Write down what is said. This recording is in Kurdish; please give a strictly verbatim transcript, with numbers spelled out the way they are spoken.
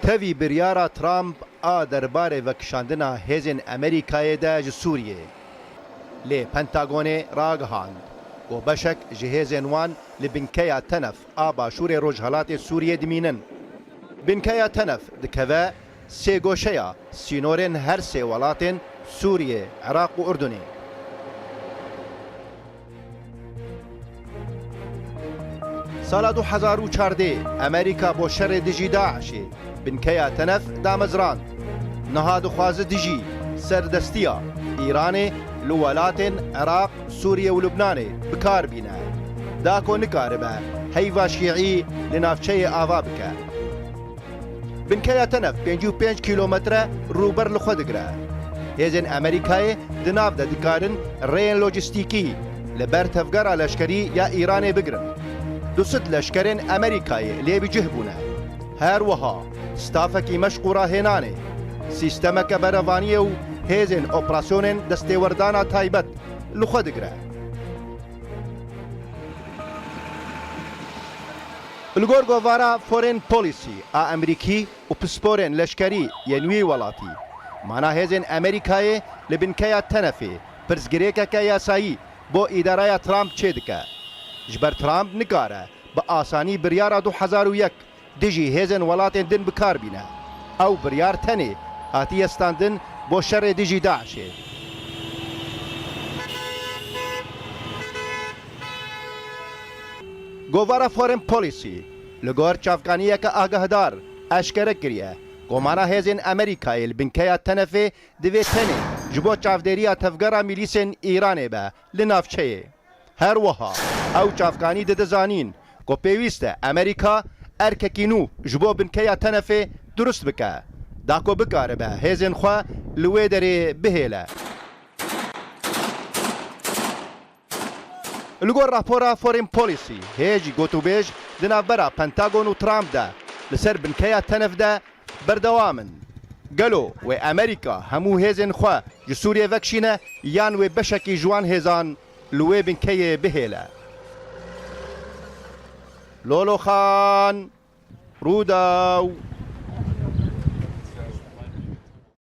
Tevî biryara Trump a derbarê vekişandina hêzên Amerîkayê de ji Sûriyê. Lê Pentagonê ragihand ku beşek ji hêzên wan li binkeya Tenef a başûrê rojhelatê Sûriyê dimînin. Binkeya Tenef dikeve sêgoşeya sînorên her sê welatên Sûriyê, Iraq û Urdunê. Sala du hezar û çardeh Amerîka bo şerê dijî DAIŞê binkeya Tenef damezrand. Niha dixwaze dijî serdestiya Îranê li welatên Iraq, Sûriye û Lubnanê bi kar bîne. Da ku nikaribe heyva şîî li navçeyê ava bike. Binkeya Tenef pêncî û pênc kîlometre rûber li xwe digire. Hêzên Amerîkayê di nav de dikarin rêyên lojîstîkî li ber tevgera leşkerî ya Îranê bigirin. Du sed leşkerên Amerîkayê lê bi cih bûne. Her wiha stafekî meşq û rahênanê, sîstemeke berevaniyê û hêzên operasyonên destêwerdana taybet li xwe digire. Li gor govara Foreign Policy a Amerîkî û pisporên leşkerî yên wî welatî, mana hêzên Amerîkayê li binkeya Tenefê pirsgirêkeke yasayî bo îdaraya Trump çêdike. Ji ber Trump nikare bi asanî biryara du hezar û yek dijî hêzên welatên din bi kar bîne. Ew biryar tenê hatiye standin bo şerê dijî DAIŞê. Govara Foreign Policy li gor çavkaniyeke agahdar eşkere kiriye ku mana hêzên Amerîkayê li binkeya Tenefê divê tenê ji bo çavdêriya tevgera mîlîsên Îranê be li navçeyê. Her wiha ew çavkanî dide zanîn ku pêwîst e Amerîka erkekî nû ji bo binkeya Tenefê durust bike, da ku bikaribe hêzên xwe li wê derê bihêle. Li gor rapora Foreign Policy, hê jî gotûbêj di navbera Pentagon û Trump de li ser binkeya Tenef de berdewam in. Gelo wê Amerîka hemû hêzên xwe ji Sûriyê vekişîne yan wê beşekî ji wan hêzan li wê binkeyê bihêle? Lolo Xan, Rûdaw.